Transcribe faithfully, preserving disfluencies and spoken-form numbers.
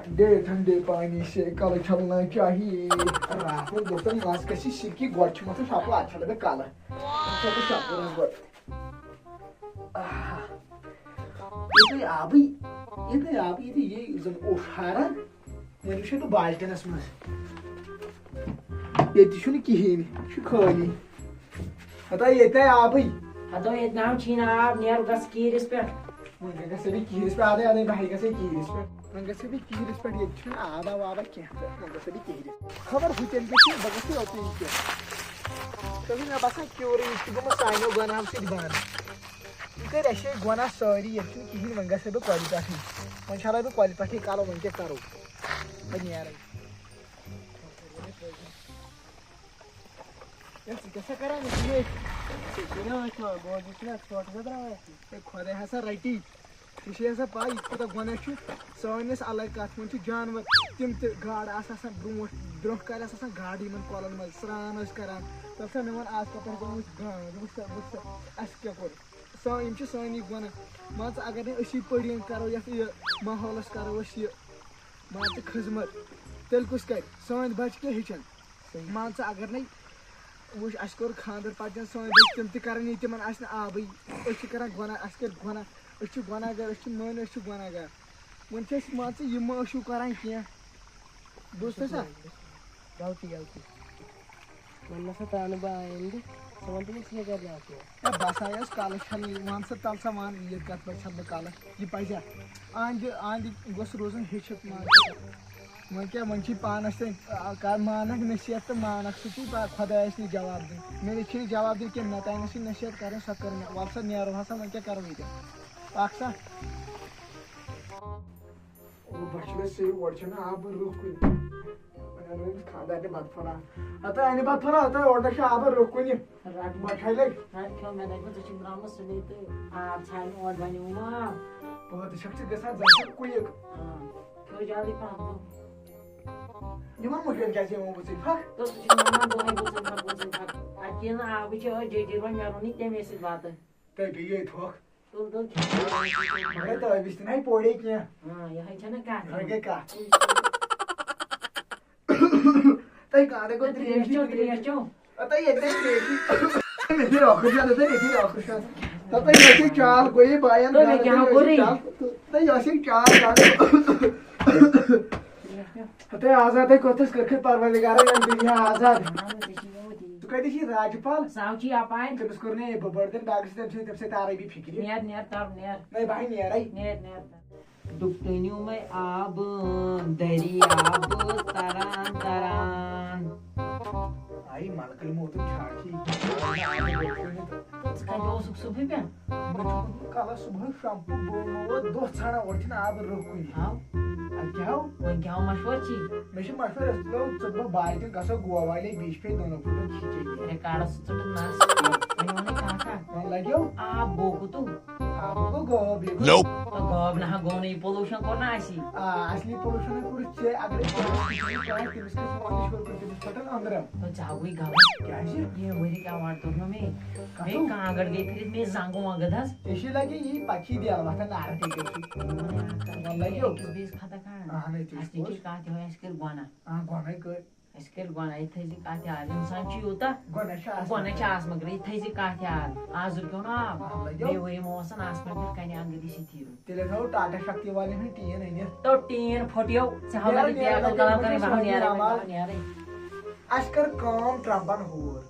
ٹھنڈے ٹھنڈے پانی سے کل چھلنا چاہیے۔ راتھ منٛز دوستن مس گژھِ سِکی، گۄڈٕ چھُ مَتھُن شمپوٗ، اَدٕ چھلہٕ بہٕ کلہٕ۔ چھلہٕ بہٕ شمپوٗ رنٛگ گۄڈٕ۔ آہ۔ ییٚتہِ آبٕے، ییٚتہِ آبٕے، ییٚتہِ یہِ زن اوس ہاران۔ وۄنۍ وٕچھے بہٕ بالٹیٖنَس منٛز۔ ییٚتہِ چھُنہٕ کِہیٖنۍ، یہِ چھُ خٲلی۔ ہتا ییٚتہِ آبٕے۔ ہتو ییٚتہِ ناو چھِی نہٕ آب، نیرو گژھ کیٖرِس پٮ۪ٹھ۔ وۄنۍ گژھٕ بہٕ کیٖرِس پٮ۪ٹھ، اَدَے، اَدَے، بہٕ ہَے گژھٕ کیٖرِس پٮ۪ٹھ۔ وۄنۍ گژھٕ بہٕ کیٖرِس پٮ۪ٹھ، ییٚتہِ چھُنہٕ آبا وابا کینٛہہ تہٕ وۄنۍ گژھٕ بہٕ کیٖرِس۔ خبر ہُتٮ۪ن کیٛاہ چھُ، بہٕ گژھٕ یوٚتُے کیٛاہ۔ تۄہہِ چھُو مےٚ باسان کیوٗرٕے، یہِ چھُ گوٚمُت سانیو گۄناہو سۭتۍ بنٛد۔ یہِ کٔرۍ اَسہِ گۄناہ سٲری، ییٚتہِ چھُنہٕ کِہیٖنۍ، وۄنۍ گژھٕ بہٕ کۄلہِ پٮ۪ٹھٕے۔ وۄنۍ چھَلے بہٕ کۄلہِ پٮ۪ٹھٕے کَلہٕ، وۄنۍ کیٛاہ کَرو؟ بہٕ نیرَے۔ ہے، ژٕ کیٛاہ سا کران یہِ ژٕ ییٚتہِ؟ ژٕ چھُکھ نہ وٕچھان، گوجہِ چھُنہ ژھۄٹھ زٕ ترٛاوان اَتھ منٛز۔ ہے، خۄداے ہسا رَٹی۔ ژےٚ چھے ہسا پَے، یہِ کوٗتاہ گۄناہ چھُ۔ سٲنِس علاقہٕ کَتھ منٛز چھِ جانوَر، تِم تہِ گاڈٕ آسہٕ آسان برٛونٛٹھ، برٛونٛہہ کالہِ آسہٕ آسان گاڈٕ یِمَن کۄلَن منٛز، سرٛان ٲسۍ کران۔ تَتھ چھا نِوان آز کَتھ پٮ۪ٹھ گوٚمُت گاڈ، وٕچھ سا، وٕچھ سا، اَسہِ کیٛاہ کوٚر؟ سا-، یِم چھِ سٲنی گۄناہ۔ مان ژٕ، اگر نہٕ أسی پٔڑیَن کَرو یَتھ یہِ ماحولَس کَرو أسۍ یہِ مان ژٕ خدمت، تیٚلہِ کُس کرِ؟ سٲنۍ بچہِ کیٛاہ ہیٚچھن؟ صحیح۔ مان ژٕ اگر نے وٕچھ، اَسہِ کوٚر خانٛدر، پتہٕ چھَنہٕ سٲنۍ بچہِ، تِم تہِ کرن یہِ، تِمن آسہِ نہٕ آبٕے۔ أسۍ چھِ کران گۄناہ، اَسہِ کٔرۍ گۄناہ، أسۍ چھِ گۄناہ گار، أسۍ چھِ مٲنۍ، أسۍ چھِ گۄناہ گار۔ وۄنۍ چھِ أسۍ، مان ژٕ، یہِ مہ ٲسِو کران کینٛہہ۔ بوٗزتھٕ سا؟ غلطی، غلطی۔ وۄنۍ نسا ترٛاونہٕ بہٕ آیندٕ۔ ژٕ وَن تٔمِس، ژٕ کیٛاہ کَرنہِ اَتھ منٛز؟ ہے، بس آیس کالس چھَنہٕ، وَن سا تَل سا، وَن، عیٖد کَتھ پٮ۪ٹھ چھَنہٕ بہٕ کَلَس؟ یہِ پَزیٛا؟ آیندٕ، آیندٕ گوٚژھ روزُن ہیٚچھِتھ، مان ژٕ۔ وۄنۍ کیٛاہ، وۄنۍ چھُے پانَس تام، آ، کَر مانَکھ نصیحت تہٕ مانَکھ، سُہ چھُے پَتہٕ خۄدایَس نِش جواب دیُن۔ مےٚ نِش چھِنہٕ جواب دیُن کینٛہہ، مےٚ تام ٲسٕے نصیحت کَرٕنۍ، سۄ کٔر مےٚ۔ وَل سا، نیرو ہسا، وۄنۍ کیٛاہ کَرو ییٚتٮ۪تھ؟ اَکھ سا۔ او، بۄچھِ لَگہِ سیٚیہِ، اورٕ چھَنہٕ آبہٕ رٕکھ کُنہِ۔ وۄنۍ اَنو أمِس خانٛدارنہِ بَتہٕ پھوٚلہ۔ ہتا اَنہِ بَتہٕ پھوٚلہ، ہتا اورٕ چھُ آبہٕ رٕکھ کُنہِ۔ رَٹ، بۄچھِ لَگہِ۔ رَٹ کھیوٚو مےٚ، دَپہِ، ژٕ چھُکھ درٛامُت سُلے تہٕ آب ژھانٛڈنہِ، اورٕ بَنیومو آب۔ پٲدٕ چھَکھ ژٕ گژھان، زَن چھَکھ کُیِک۔ آ، کھیوٚو جلدی پَہَم، کھیوٚو۔ یِمَن مُجرٮ۪ن کیٛازِ یِوان بُژٕلۍ پھَکھ؟ تہٕ ژٕ چھُکھ وَنان دۄہَے بُژٕلۍ پھَکھ، بُژٕلۍ پھَکھ۔ اَتہِ کِہیٖنۍ نہٕ آبٕے چھِ، أتھۍ جٔجیٖر وۄنۍ مےٚ روٚن نہٕ تَمے سۭتۍ بَتہٕ۔ تہٕ بیٚیہِ یہِ تھوٚکھ۔ تُل، تُل، کھیٚو۔ مگر تٲویٖز تہِ نَے پوڑے کینٛہہ۔ آ، یِہوٚے چھَنہ کَتھ۔ یِہوٚے گٔے کَتھ۔ تۄہہِ کانٛہہ دَپہِ ترٛیش چیٚو، ترٛیش چیٚو۔ ہتا ییٚتہِ گژھِ ترٛیش۔ مےٚ چھِ ٲخٕر شاید، ہتا ییٚتہِ ٲخٕر شاید۔ ہتا یہِ چھِ چال گوٚو یہِ باین تُہۍ مےٚ گاڈٕ، کیٛاہ ہا یہِ چھِ کوٚرُے؟ چال۔ تہٕ یہِ ٲس یہِ چال گاڈٕ۔ ہتا آزاد ہے کوٚتھَس کٔرکھٕے پروردگارن یِم دُنیا آزاد۔ ژٕ کَتہِ چھِ راجپال؟ ساوچی اپارِ۔ تٔمِس کوٚر نہٕ یہِ بٔڑ دِن باغس سۭتۍ، تٔمۍ سۭتۍ تٔمۍ سۭتۍ تارے بی فِکرِ۔ نیر، نیر، تر، نیر۔ نَے بہٕ ہاے نیرے۔ نیر، نیر، تر۔ دُکتٲنیو مے آب دٔریاب تران تران۔ آیی ملکل موتُن چھاکی۔ ژٕ کَتہِ اوسُکھ صُبحٕے پٮ۪ٹھ؟ مےٚ چھُ کوٚرمُت کَلَس صُبحٲے شمپوٗ، بہٕ اوسُس دۄہ ژھانٛڈان، اورٕ چھُنہٕ آبہٕ رٕکھ کُنہِ۔ ہاو۔ اَدٕ کیٛاہ ہو؟ وۄنۍ کیٛاہ ہو مَشوَرٕ چھی؟ مےٚ چھِ مَشوَرٕ، أسۍ تُلو ژٕ تہٕ بہٕ بالٹیٖن، گژھو گووا والے بیٖچ پے، دۄنو پھُٹو کھیٖچے یہِ۔ رِکارڈَس ژٕ ژٔٹٕکھ نَس۔ وۄنۍ وَنَے کَتھ اَکھ۔ وۄنۍ لَگیو؟ آب گوٚو کوٚتُو؟ آب گوٚو غٲب، یہِ گوٚو۔ Nope۔ تہٕ غٲب نہ ہا گوٚو نہٕ، یہِ pollution کوٚر نہ اَسی۔ آ، اَصلی pollution ہا کوٚرُتھ ژےٚ، اگر أسۍ پانَس کِچنَس ترٛاوو، تٔمِس کیٛاہ چھُ ماجہِ ہیوٚر کُن، تٔمِس پھٹن أنٛدرَن۔ تہٕ ژےٚ ہاوٕے غلط۔ کیٛازِ؟ یہِ ؤری کیٛاہ award توٚر نہٕ مےٚ؟ کَتھ مےٚ ہیوٚر؟ کانٛگٕر گٔے پھِرِتھ، مےٚ زنٛگہٕ ونٛگہٕ دَز۔ ژےٚ چھِ لَگہِ یی پَتہٕ چھِ دٮ۪ل وۄتھان نارٕ تہِ گٔژھِتھ۔ وۄنۍ لَگیو؟ أکِس بیٚیِس خطا کَران۔ اَہَن حظ، ژےٚ چھِ اَسہِ تہِ پوٚز۔ چھِ کَتھ یِہوٚے، اَسہِ کٔرۍ گۄناہ۔ آ، گۄناہ کٔرۍ۔ أسۍ کٔرۍ گۄناہ، یہِ تھٲیزِ کَتھ یاد، اِنسان چھُ یوٗتاہ گۄناہ چھُ آسان۔ گۄناہ چھُ آسان، مگر یہِ تھٲیزِ کَتھ یاد۔ آز رُکیو نہ آب۔ آ، لَگیو۔ بیٚیہِ ؤری مہ اوسَن آسمان پٮ۪ٹھ کَنہِ اَنٛدٕ دِتھ یہِ تیٖرُن۔ تیٚلہِ تھاوو ٹاٹا شکتی والٮ۪ن ہٕنٛدۍ ٹیٖن أنِتھ۔ تو ٹیٖن پھُٹیو، ژےٚ ہاو نیرو، لَگہِ نیرو، بیکل لَگہِ کَلَر نیرو، کَرٕنۍ، بہٕ ہاو نیرو، نیرو، بہٕ ہاو نیرو۔ اَسہِ کٔر کٲم ٹرٛمپَن ہوٗر۔